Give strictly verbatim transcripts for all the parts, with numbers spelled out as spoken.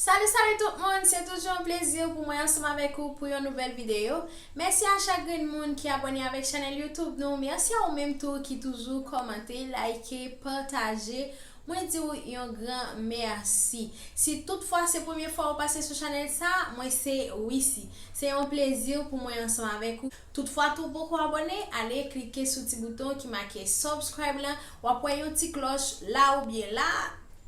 Salut, salut tout moun! Se toujou yon plezi pou mwen ansanm avèk ou pou yon nouvèl videyo. Mèsi a chak grenn moun ki abòne avèk chanèl YouTube nou. Mèsi a ou menm tou ki toujou kòmante, like, pataje. Mwen di w yon gran mèsi. Si toutfwa se premye fwa ou pase sou chanèl sa, mwen se Wissy. Se yon plezi pou mwen ansanm avèk ou. Toutfwa tou poko abòne, ale klike sou ti bouton ki make subscribe lan. W ap wè yon ti klòch la oubyen la.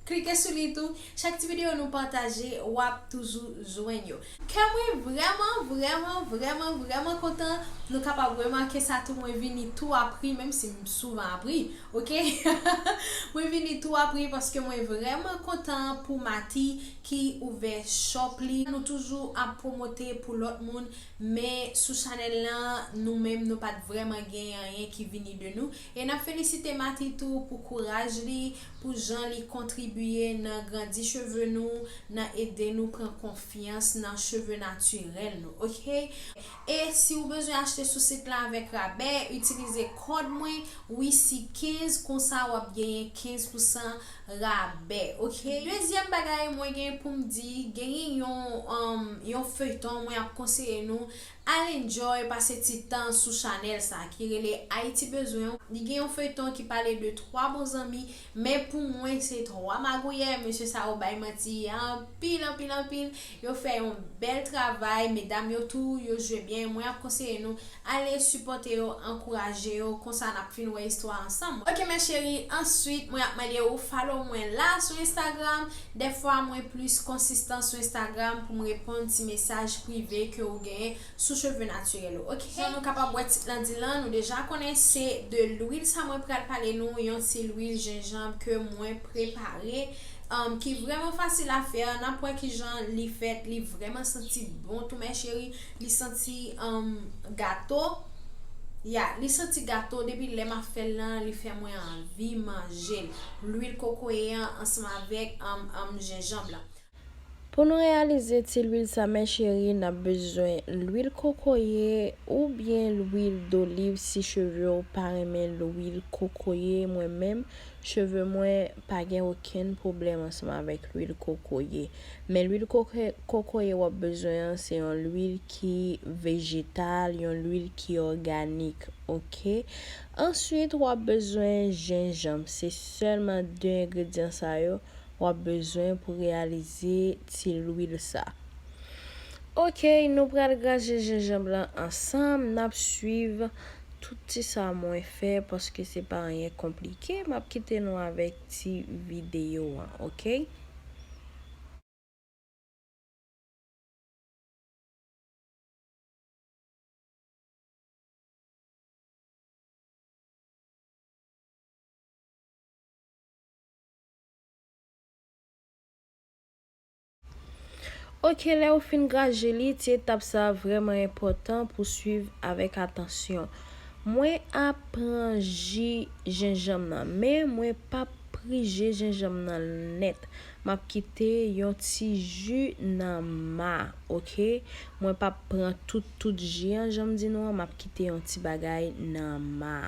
Klike sou li tou. Chak ti videyo nou pataje, w ap toujou jwenn yo. Kè mwen vrèman, vrèman, vrèman, vrèman kontan. Nou kapab remake sa tou, mwen vini tou apri, menm si m souvan apri, oke? Mwen vini tou apri paske mwen vrèman kontan pou Mati ki ouvè shop li. Nou toujou ap pwomote pou lòt moun, men sou chanèl lan, nou menm, nou pa t vrèman gen anyen ki vini de nou. E n ap felisite Mati tou pou kouraj li, pou jan li kontribiye nan grandi cheve nou, nan ede nou pran konfyans nan cheve natirèl nou, oke? E si w bezwen achte sou sit la avèk rabè, itilize kòd mwen, Wissy kenz, konsa w ap genyen kenz pousan rabè, oke? Dezyèm bagay mwen gen pou m di, genyen yon, um, yon feyton mwen ap konseye nou, al enjoy, pase ti tan sou chanèl sa ki rele Ayiti Bezwen W. Li gen yon feyton ki pale de twa bon zanmi, men pou mwen se twa magouyè. Mesye sa yo bay manti anpil, anpil, anpil. Yo fè yon bèl travay, medam yo tou, yo jwe byen. Mwen ap konseye nou, ale sipòte yo, ankouraje yo, konsa n ap fin wè istwa ansanm. Oke, mes chéries, answit, mwen ap mande ou follow mwen la sou Instagram. Dèfwa, mwen plis konsistan sou Instagram pou m reponn ti mesaj prive ke ou genyen sou cheve natirèl ou, oke? Jan nou kapab wè tit lan di lan, nou deja konnen se de lwil sa mwen pral pale nou, yon ti lwil jenjanm ke mwen prepare, um, ki vrèman fasil a fè. N ap wè kijan li fèt, li vrèman santi bon tou, mes chéries. Li santi, um, gato. Ya, li santi gato. Depi lè m ap fè l lan, li fè mwen anvi manje l. Lwil kokoye an ansanm avèk, um, um, jenjanm lan. Pou nou reyalize ti lwil sa, mes chéries, n ap bezwen lwil kokoye oubyen lwil doliv si cheve w pa renmen lwil kokoye. Mwen menm, cheve mwen pa gen okenn pwoblèm ansanm avèk lwil kokoye. Men lwil koke-, kokoye w ap bezwen an, se yon lwil ki vejetal, yon lwil ki òganik, oke? Answit, w ap bezwen jenjanm. Se sèlman de engredyan sa yo w ap bezwen pou reyalize ti lwil sa. Oke, nou pral graje jenjanm lan ansanm. N ap swiv tout ti sa mwen fè paske se pa anyen konplike. M ap kite nou avèk ti videyo an, oke? Oke, lè ou fin graje li, ti etap sa a vrèman enpòtan pou swiv avèk atansyon. Mwen ap pran ji jenjanm nan, men mwen p ap prije jenjanm nan nèt. M ap kite yon ti ji nan ma, oke? Mwen p ap pran tout, tout ji an, jan m di nou an, m ap kite yon ti bagay nan ma.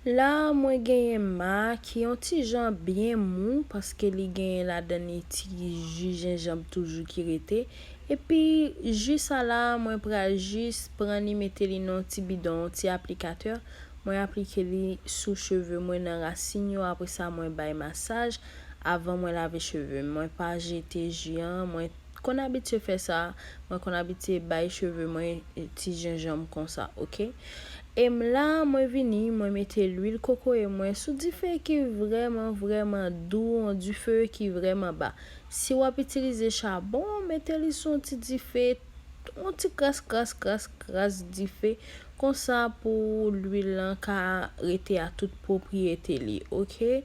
La, mwen genyen ma ki yon ti jan byen mou, paske li genyen ladan li ti ji jenjanm toujou ki rete. Epi, ji sa la, mwen pral jis pran li, mete li nan yon ti bidon, yon ti aplikatè. Mwen aplike li sou cheve mwen, nan rasin yo. Apre sa, mwen bay masaj avan mwen lave cheve m. Mwen pa jete ji an, mwen konn abitye fè sa, mwen konn abitye bay cheve mwen ti jenjanm konsa, oke? E m la, mwen vini, mwen mete lwil kokoye mwen sou dife ki vrèman, vrèman dou, yon dife ki vrèman ba. Si w ap itilize chabon, mete li sou yon ti dife, yon ti kras, kras, kras, kras dife, konsa pou lwil lan ka rete a tout pwopriyete li, oke?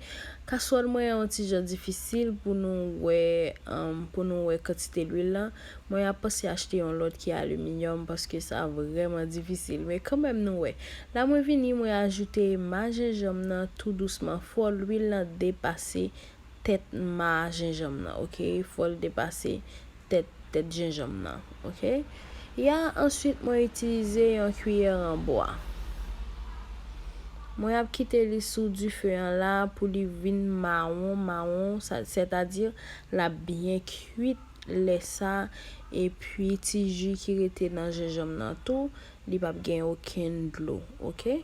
Kaswòl mwen an yon ti jan difisil pou nou wè, um, pou nou wè kantite lwil lan. Mwen ap panse achte yon lòt ki aliminyòm paske sa vrèman difisil. Men kanmenm nou wè. La mwen vini, mwen ajoute ma jenjanm nan tou dousman. Fò lwil lan depase tèt ma jenjanm nan, oke? Fò l depase tèt, tèt jenjanm nan, oke? Ya, answit, mwen itilize yon kiyè an bwa. Mwen ap kite li sou dife an la pou li vin mawon, mawon, sa, sètadi l ap byen kwit lè sa, epi ti ji ki rete nan jenjanm nan tou, li p ap gen okenn dlo, oke?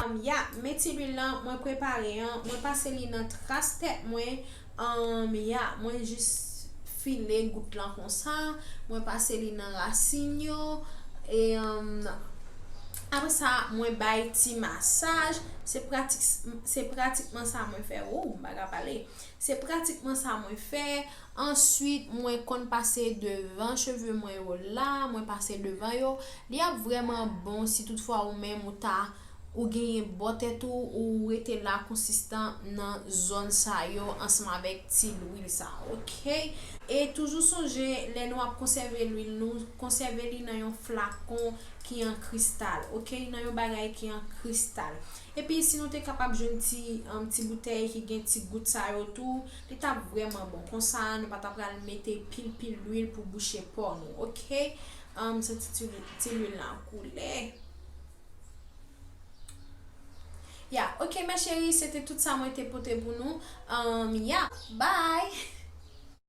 Um, ya, men ti lwil lan, mwen prepare an, mwen pase li nan tras tèt mwen. Um, ya, mwen jis file gout lan konsa, mwen pase li nan rasin yo, e, um, Apre sa, mwen bay ti masaj. Se pratik, se pratikman sa mwen fè. Ou, m pa ka pale. Se pratikman sa mwen fè. Answit, mwen konn pase devan cheve mwen yo la, mwen pase devan yo. Li ap vrèman bon si toutfwa ou menm ou ta ou genyen bò tèt ou, ou rete la konsistan nan zòn sa yo ansanm avèk ti lwil sa, oke? E toujou sonje, lè nou ap konsève lwil nou, konsève li nan yon flakon ki an kristal, oke? Nan yon bagay ki an kristal. Epi si nou te kapab jwenn ti, um, ti boutèy ki gen ti gout sa yo tou, li t ap vrèman bon. Konsa, nou pa ta pral mete pil pil lwil pou bouche po nou, oke? Um, se ti, ti, ti lwil la koulè. Ya, oke, mes chéries, se te tout sa mwen te pote pou nou. Um, ya, bye!